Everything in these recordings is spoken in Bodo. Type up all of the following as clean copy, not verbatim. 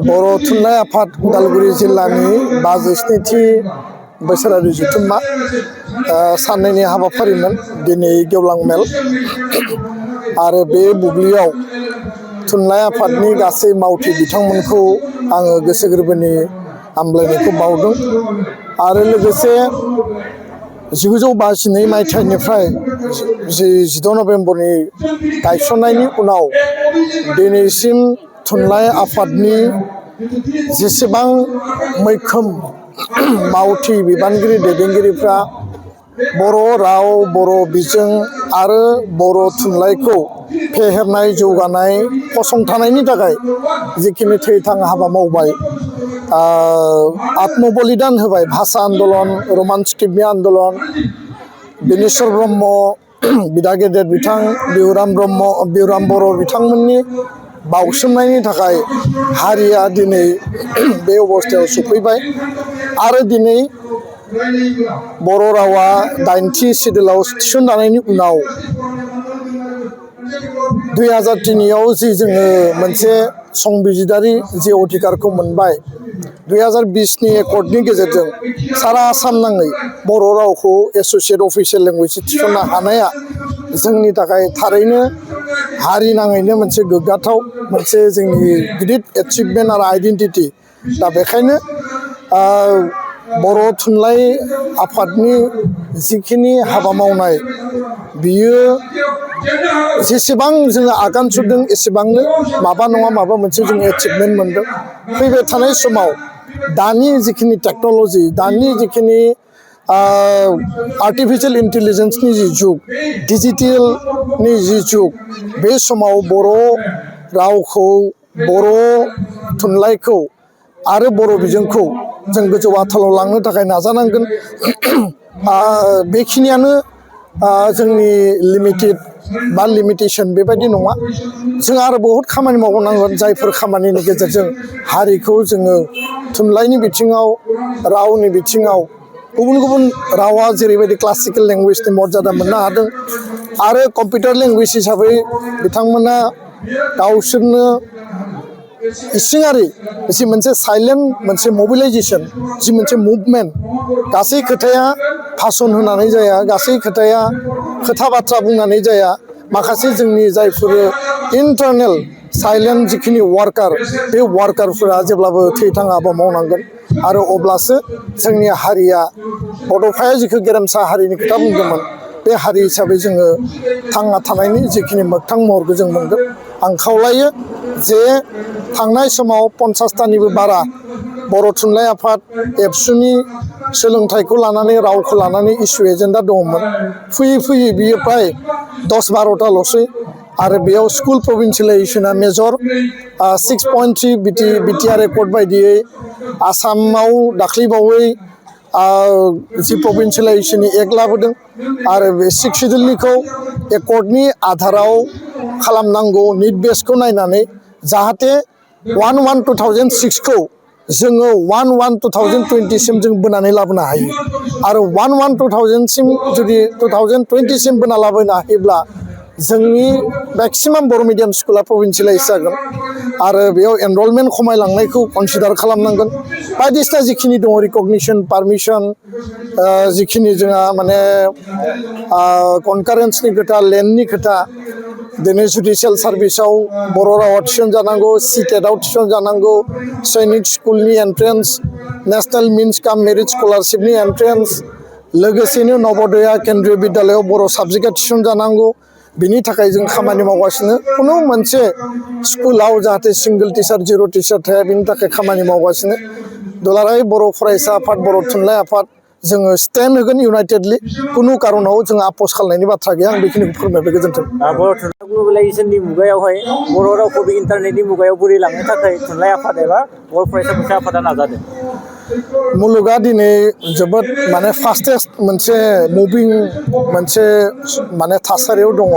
बर' थुनलाइ आफाद उदालगुरि जिल्लानि 52थि बोसोरारि जथुम्मा साननैनि हाबाफारिमोन दिनै गेवलां मेल आरो बे बुब्लियाव थुनलाइ आफादनि गासै मावथि बिथांमोनखौ आङो गोसो गोरबोनि हामलायनायखौ बावदों आरो लोगोसे 1952 मायथाइनिफ्राय 10 नभेम्बरनि गायसननायनि उनाव दिनैसिम थुनलाइ आफादनि जेसेबां मैखोम मावथि बिबानगिरि दैदेनगिरिफ्रा बर' राव बर' बिजों आरो बर' थुनलाइखौ फेहेरनाय जौगानाय फसंथानायनि थाखाय जिखिनि थैथां हाबा मावबाय आत्मबलिदान होबाय भाषा आन्दलन रमान स्क्रिप्टनि आन्दलन बिनेश्वर ब्रह्म बिदा गेदेर बिथां बिहुराम बर' बिथांमोननि बाउसोमनायनि थाखाय हारिया दिनै बे अबस्थायाव सफैबाय आरो दिनै बर' रावा 8थि सिडुलाव थिसनजानायनि उनाव 2003आव जि जोङो मोनसे संबिजिदारि जि अधिकारखौ मोनबाय 2020नि एकर्डनि गेजेरजों सारा आसाम नाङै बर' रावखौ एस'सियेट अफिसियेल लेंगुवेज थिसननो हानाया जोंनि थाखाय थारैनो हारि नाङैनो मोनसे गोग्गाथाव मोनसे जोंनि गिदिर एचिभमेन्ट आरो आइडेन्टिटि दा बेखायनो बर' थुनलाइ आफादनि जिखिनि हाबा मावनाय बियो जेसेबां जोङो आगान सुरदों एसेबांनो माबा नङा माबा मोनसे जों एचिभमेन्ट मोनदों फैबाय थानाय समाव दानि जिखिनि टेक्न'लजि दानि जिखिनि आर्टिफिशियेल इन्टेलिजेन्सनि जि जुग डिजिटेलनि जि जुग बे समाव बर' रावखौ बर' थुनलाइखौ आरो बर' बिजोंखौ जों गोजौ आथालाव लांनो थाखाय नाजानांगोन बेखिनियानो जोंनि लिमिटेड बा लिमिटेसन बेबायदि नङा जों आरो बहुद खामानि मावनांगोन जायफोर खामानिनि गेजेरजों हारिखौ जोङो थुनलाइनि बिथिङाव रावनि बिथिङाव गुबुन गुबुन रावा जेरैबायदि क्लासिकेल लेंगुवेजनि मर्यादा मोननो हादों आरो कम्पिउटार लेंगुवेज हिसाबै बिथांमोना गावसोरनो इसिङारि जि मोनसे साइलेन्ट मोनसे मबिलाइजेसन जि मोनसे मुभमेन्ट गासै खोथाया भाषण होनानै जाया गासै खोथाया खोथा बाथ्रा बुंनानै जाया माखासे जोंनि जायफोर इन्टारनेल साइलेन्ट जिखिनि वार्कार बे वार्कारफोरा जेब्लाबो थैथां हाबा मावनांगोन आरो अब्लासो जोंनि हारिया बड'फाया जिखौ गेरेमसा हारिनि खोथा बुंदोंमोन बे हारि हिसाबै जोङो थांना थानायनि जिखिनि मोगथां महरखौ जों मोनगोन आं खावलायो जे थांनाय समाव 50थानिबो बारा बर' थुनलाइ आफाद एबसुनि सोलोंथाइखौ लानानै रावखौ लानानै इसु एजेन्डा दङमोन फैयै फैयै बियो प्राय 10-12थाल'सै आरो बेयाव स्कुल प्रभिन्सियेलाइजेसना मेजर 6.3 बिटिआर एकर्ड बायदियै आसामाव दाख्लैबावै जि प्रभिन्सियेलाइजेसननि एक्ट लाबोदों आरो बे 6 सिडुलनिखौ एकर्डनि आधाराव खालामनांगौ निड बेसखौ नायनानै जाहाथे 1/1/2006 खौ जोङो 1/1/2020 जों बोनानै लाबोनो हायो आरो 1/1/2000 जुदि 2020 बोना लाबोनो हायोब्ला जोंनि मेक्सिमाम बर' मिडियाम स्कुला प्रभिन्सियेलाइज जागोन आरो बेयाव एनरलमेन्ट खमायलांनायखौ कनसिडार खालामनांगोन बायदिसिना जिखिनि दङ रिकगनिसन पारमिसन जिखिनि जोंहा माने कनकारेन्सनि खोथा लेन्डनि खोथा दिनै जुडिसियेल सार्भिसाव बर' रावा थिसनजानांगौ सिटेटआव थिसनजानांगौ सैनिक स्कुलनि एन्ट्रेन्स नेसनेल मिन्स काम मेरिट स्कलारशिपनि एन्ट्रेन्स लोगोसेनो नवोदया केन्द्रीय बिद्यालयाव बर' साबजेक्टआ थिसनजानांगौ बिनि थाखाय जों खामानि मावगासिनो खुनु मोनसे स्कुलाव जाहाथे सिंगल टिचार जिर' टिचार थाया बिनि थाखाय खामानि मावगासिनो दुलाराय बर' फरायसा आफाद बर' थुनलाइ आफाद जोङो स्टेन्ड होगोन इउनाइटेडलि खुनु कारनाव जों आपस खालामनायनि बाथ्रा गैया आं बेखिनिखौ फोरमायबाय गोजोन्थों बर' थुनलाइ ग्लबेलाइजेसननि मुगायावहाय बर' रावखौ बे इन्टारनेटनि मुगायाव बोरै लांनो थाखाय थुनलाइ आफाद एबा बर' फरायसाफोर आफादा नाजादों मुलुगा दिनै जोबोद माने फास्टेस्ट मोनसे मुभिं मोनसे माने थासारियाव दङ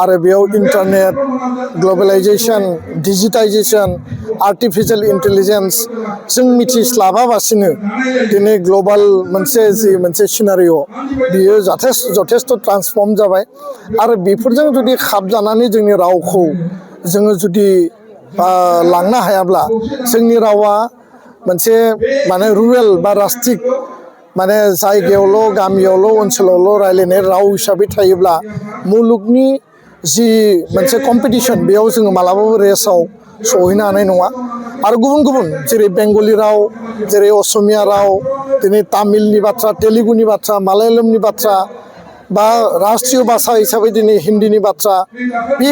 आरो बेयाव इन्टारनेट ग्लबेलाइजेसन डिजिटाइजेसन आर्टिफिशियेल इन्टेलिजेन्स जों मिथिस्लाबाबासिनो दिनै ग्लबेल मोनसे सिनारिय' बियो जथेस्थ' ट्रान्सफर्म जाबाय आरो बेफोरजों जुदि खाबजानानै जोंनि रावखौ जोङो जुदि लांनो हायाब्ला जोंनि रावा मोनसे माने रुरेल बा रास्ट्रिक माने जायगायावल' गामियावल' ओनसोलावल' रायलायनाय राव हिसाबै थायोब्ला मुलुगनि जि मोनसे कम्पिटिसन बेयाव जोङो मालाबाबो रेसाव सहैनो हानाय नङा आरो गुबुन गुबुन जेरै बेंगलि राव जेरै असमिया राव दिनै तामिलनि बाथ्रा तेलुगुनि बाथ्रा मालायालमनि बाथ्रा बा राष्ट्रीय भाषा हिसाबै दिनै हिन्दीनि बाथ्रा बे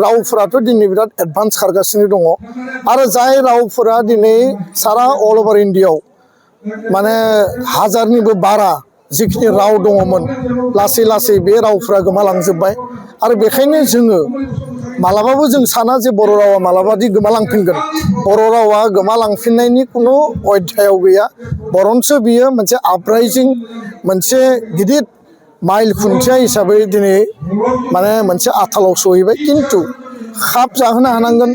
रावफोराथ' दिनै बिराद एडभान्स खारगासिनो दङ आरो जाय रावफोरा दिनै सारा अल अभार इन्डियायाव माने हाजारनिबो बारा जिखिनि राव दङमोन लासै लासै बे रावफ्रा गोमालांजोब्बाय आरो बेखायनो जोङो मालाबाबो जों साना जे बर' रावा मालाबादि गोमालांफिनगोन बर' रावा गोमालांफिननायनि खुनु अध्यायाव गैया बरन्स बियो मोनसे आपराइजिं मोनसे गिदिर माइल खुन्थिया हिसाबै दिनै माने मोनसे आथालाव सहैबाय खिन्थु खाब जाहोनो हानांगोन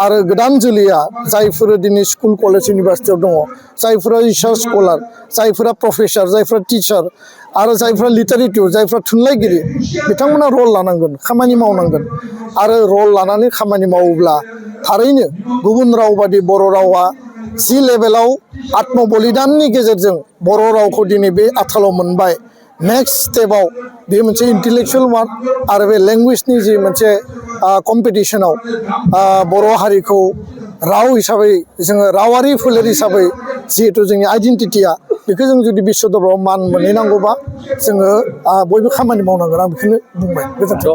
आरो गोदान जोलैया जायफोर दिनै स्कुल कलेज इउनिभारसिटियाव दङ जायफोरा रिसार्च स्कलार जायफोरा प्रफेसार जायफोरा टिचार आरो जायफोरा लिटारेटर जायफोरा थुनलाइगिरि बिथांमोना रल लानांगोन खामानि मावनांगोन आरो रल लानानै खामानि मावोब्ला थारैनो गुबुन राव बादि बर' रावा जि लेभेलाव आत्म बलिदाननि गेजेरजों बर' रावखौ दिनै बे आथालाव मोनबाय नेक्स्ट स्टेपाव बे मोनसे इन्टेलेक्सुवेल वार्क आरो बे लेंगुवेजनि जि मोनसे कम्पिटिसनाव बर' हारिखौ राव हिसाबै जोङो रावारि फोलेर हिसाबै जिहेतु जोंनि आइडेन्टिटिया बेखौ जों जुदि बिश्व दरबाराव मान मोनहैनांगौबा जोङो बयबो खामानि मावनांगोन आं बेखौनो बुंबाय गोजोन्थों।